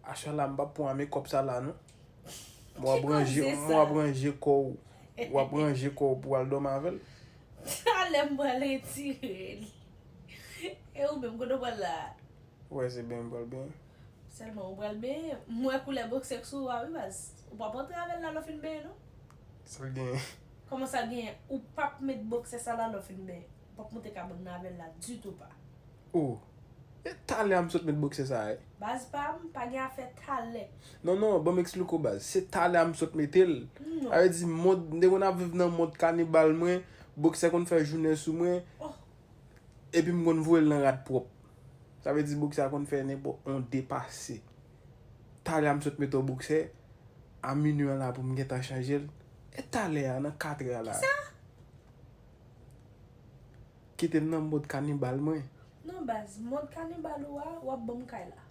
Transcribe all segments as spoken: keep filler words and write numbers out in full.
Aswè la, m p ap pran men kòb sa la, non. M w ap ranje, m w ap ranje kò w. W ap ranje kò w pou w al dòmi avè l. Talè m pral retire l. E ou menm, kote w pral la a? Ou wè se benyen m pral benyen. Sèlman ou pral benyen. M wè koulè boksè k sou ou a wi, baz. Ou p ap antre avè l la lè w fin benyen, non. Sa l genyen? Kòman sa l genyen? Ou p ap met boksè sa la lè w fin benyen. Ou p ap monte kabann nan avè l la ditou pa. Oh. E talè a m sot met boksè sa a, wi. Baz pa m, pa gen afè talè. Non, non, ban m eksplike w, baz. Se talè a m sot mete l. Non. Sa vle di, mond, m te konn ap viv nan mond kanibal mwen, boksè konn fè jounen sou mwen. Oh. Epi m konn voye l nan rad pwòp. Sa vle di boksè a konn fè nenpòt yon depase. Talè a m sot mete yon boksè, a minui an la pou m gentan chanje l. E talè a, nan katrè a la. Kisa? Kite m nan mond kanibal mwen. Non, baz, mond kanibal ou a, w ap ban m kay la.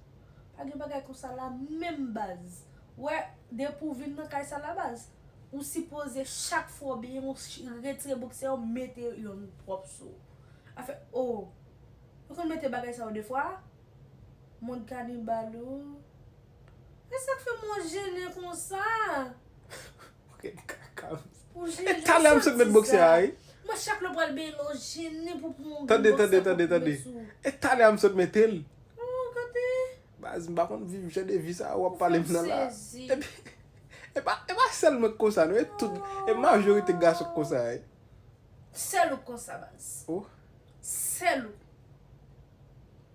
Pa gen bagay konsa la menm, baz. Ou wè, depi w vin nan kay sa la, baz, ou sipoze chak fwa w benyen, ou ch-, retire boksè, ou mete youn pwòp sou ou. Afè, oh, ou konn mete bagay sa yo de fwa? Mond kanibal ou. E sa k fè m wè w jennen konsa? Ok, kaka. Ou jennen. E talè a m sot met boksè a, wi. Mwen, chak lè w pral benyen la, w jennen pou pran yon grenn boksè pou koupe sou ou. Tande, tande, tande, tande. E talè a m sot mete l. Oh, gade. Baz, m pa konn viv jan de vi sa a w ap pale m nan la. Ou fè m sezi. Epi, e pa, e pa sèl mwen k konsa, non. E tout, e majorite gason k konsa, wi. Sèl ou k konsa, baz. Oh. Sèl ou.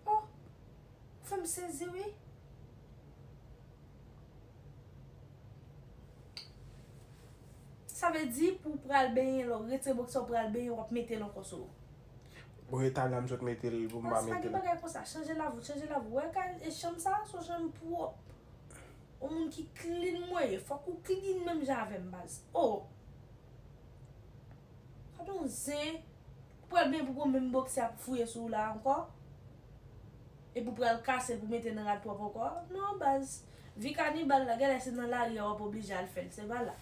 Oh. Ou fè m sezi, wi. Sa vle di, pou w pral benyen, lè w retire boksè, w pral benyen, w ap mete l ankò sou ou. Bon, e talè a m sot mete l pou m pa mete l. Baz, pa gen bagay konsa. Chanje lavi w, chanje lavi w. Wè, kay, e chanm sa, se yon chanm pwòp. Yon moun ki clean mwen ye. Fòk ou clean menm jan avè m, baz. Oh! Gade yon zen. Ou pral benyen pou gon menm boksè ap fouye sou ou la ankò? Epi w pral kase l pou mete nan rad pwòp ankò? Non, baz. Vi kanibal la, genlè se nan lari a w ap oblije al fè l. Se pa la.